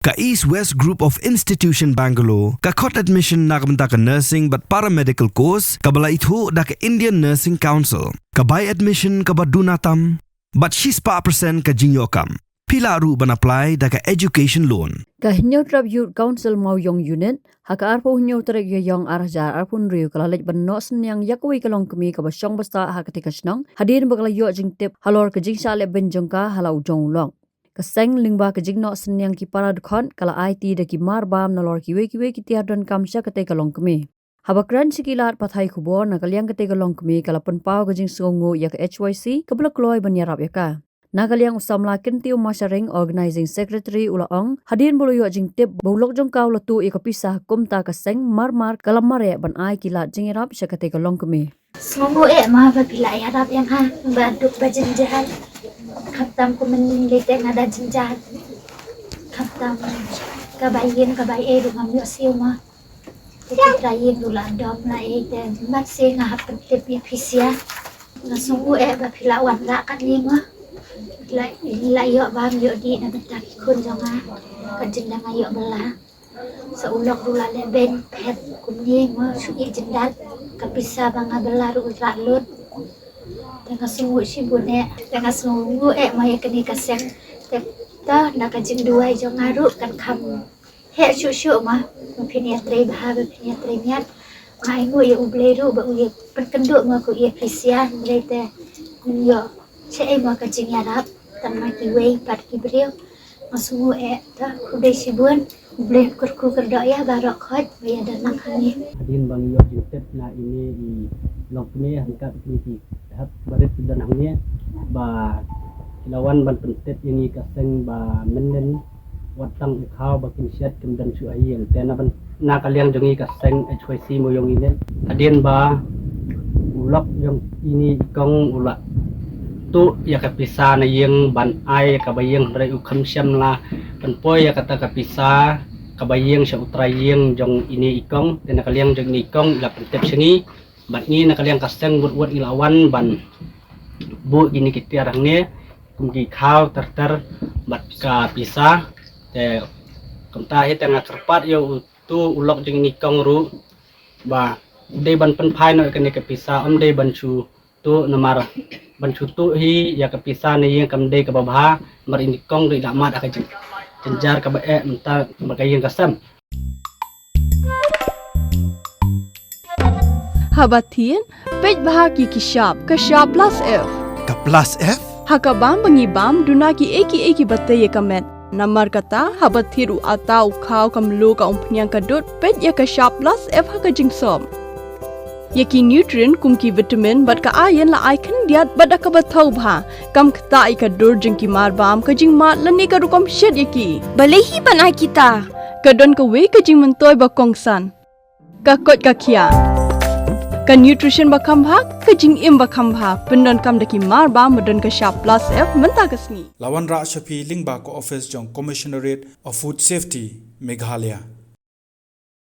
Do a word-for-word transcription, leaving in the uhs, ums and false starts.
Ka East West Group of Institution Bangalore ka khot admission na ka bynta ka nursing bad paramedical course kaba la ithuh da ka Indian Nursing Council. Ka bai admission kaba duna tam bad shispah percent ka jingïoh kam. Phi lah ruh ban apply da ka education loan. Ka Hynñiewtrep Youth Council Mawïong Unit ha ka arphew hynñiew tarik Ïaïong ar hajar arphew hynriew ka la leit ban noh synñiang ïa kawei ka longkmie kaba shong ba sah ha katei ka shnong hadien ba ka la ïoh jingtip halor ka jingshah leh beiñ jong ka ha la u jong u lok. Ka seng lyngba ka jingnoh synñiang ki para dkhot ka la aiti da ki marbam nalor kiwei kiwei ki tiar donkam sha katei ka longkmie. Haba kren sha ki lad pathai khubor na ka liang katei ka longkmie ka la pynpaw ka jingsngewnguh ïa ka H Y C kaba la kloi ban ïarap ïa ka. Na ka liang u samla Kyntiew Masharing, Organizing Secretary, u la ong hadien ba u la ïoh jingtip ba u lok jong ka u la tuh ïa ka pisa, kumta ka seng marmar ka la mareh ban ai ki lad jingïarap sha katei ka longkmie. Sngewnguh eh ma ba phi la ïarap ïa nga ba duk ba jynjar. Khamtam kumne lei te nga da jynjar. Khamtam ka bai ïing ka bai ei ruh ngam ïoh siew ma. Te ki trai ïing ruh la dom la ei te mat siew nga hap pyntip ïa phi sha. Nga sngewnguh eh ba phi la wanrah katne ma. La, la ïoh bam ïoh dih na bynta ki khun jong nga. Ka jingdang nga ïoh bylla. Sa u lok ruh la leh beiñ phet kumne ma, shu ïeh jyndat, ka pisa ba nga bylla ruh u rah lut. Te nga sngewnguh shibun eh, te nga sngewnguh eh ma ïa kane ka seng. Te to na ka jingduwai jong nga ruh kan kham heh shuh shuh ma, ba phin ïatrei bha, ba phin ïatrei miat. Nga ainguh ïa U Blei ruh ba u ïa pynkynduh ma, ko ïa pisa, hynrei te ngin ïoh shaei ma ka jingïarap tang na kiwei pat ki briew. Nga sngewnguh eh, ta khublei shibun. U Blei un kyrkhu kyrdoh ïa baroh khoit ba ïa don lang hangne. Hadien ba ngi ïoh jingtip na ine i longkmie, ryngkat kine ki hep barit ki don hangne, ba ki la wan ban pyntip ïa ngi ka seng ba mynnin wat tang u khaw ba kin shet kim don shuh ha ïing. Te na ban, na ka liang jong ngi ka seng H Y C Mawïong Unit, hadien ba u lok jong ine i kong u la tuh ïa ka pisa na ïing ban ai ïa ka bai ïing, hynrei u kham shym la pynpoi ïa kata ka pisa ka bai ïing sha u trai ïing jong ine i kong. Te na ka liang jong ine i kong i la pyntip sha ngi, bad ngi na ka liang ka seng wut wut ngi la wan ban buh kine ki tiar hangne kum ki khaw ter ter bad ka pisa. Te kumta hi te nga kyrpad ïa uto u lok jong ine i kong ruh ba dei ban pynphai noh ïa kane ka pisa, ym dei ban shu tuh namar ban shu tuh hi ïa ka pisa na ïing kam dei kaba bha, namar ine i kong ruh i la mad ha ka jing, jynjar kaba eh mynta namar ka ïing ka sem. Haba thied, peit bha ki ki shap, ka shap plus F. Ka plus F? Ha ka bam ba ngi bam, duna kiei kiei kiba tei ïa ka met. Namar kata, haba thied u atta, u khaw, ka mluh, ka umphniang, ka dud, peit ïa ka shap plus F ha ka jingsop. Ïa ki nutrient kum ki vitamin bad ka iron la ai khyndiat bad da kaba thaw bha. Kam ktah ïa ka dur jong ki marbam, ka jingmad lane ka rukom shet ïa ki. Balei hi ban ai kita? Ka don kawei ka jingmyntoi ba kongsan. Ka koit ka khiah. Ka nutrition ba kham bha, ka jingim ba kham bha. Pyndonkam da ki marbam ba don ka shap plus F mynta ka sngi. La wanrah sha phi lyngba ka office jong Commissionerate of Food Safety, Meghalaya.